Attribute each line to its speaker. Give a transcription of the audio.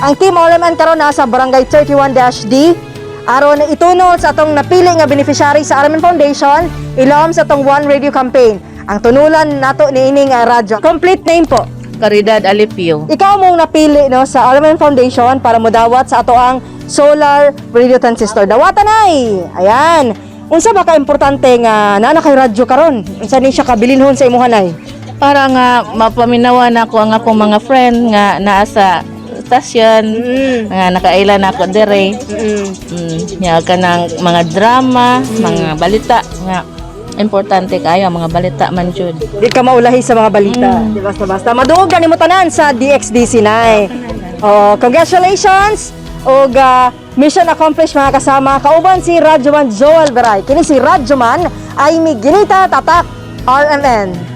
Speaker 1: Ang Team RMN karon nasa Barangay 31-D aron itunol sa atong napili nga beneficiary sa RMN Foundation ilawom sa atong One Radio campaign. Ang tunulan nato niining radyo. Complete name po?
Speaker 2: Caridad Alipio.
Speaker 1: Ikaw mong napili, no, sa RMN Foundation para modawat sa ato ang solar radio transistor. Dawatan ay. Ayan. Unsa ba ka importante nga naa na kay radyo karon? Unsa ni siya kabilinhon sa imuha, nay?
Speaker 2: Para nga mapaminawan ako ang akong mga friend nga naa sa stasyon, nga nakaila na ako dire. Ya kanang mga drama, mga balita nga importante kayo ang mga balita man jud.
Speaker 1: Di ka maulahi sa mga balita. Di basta-basta. Maduog na nimo tanan sa DXDC, nay. Oh, congratulations! Og mission accomplished, mga kasama. Kauban si Radyoman Joel Veray. Kini si Radyoman ay Ginita Tatak RMN.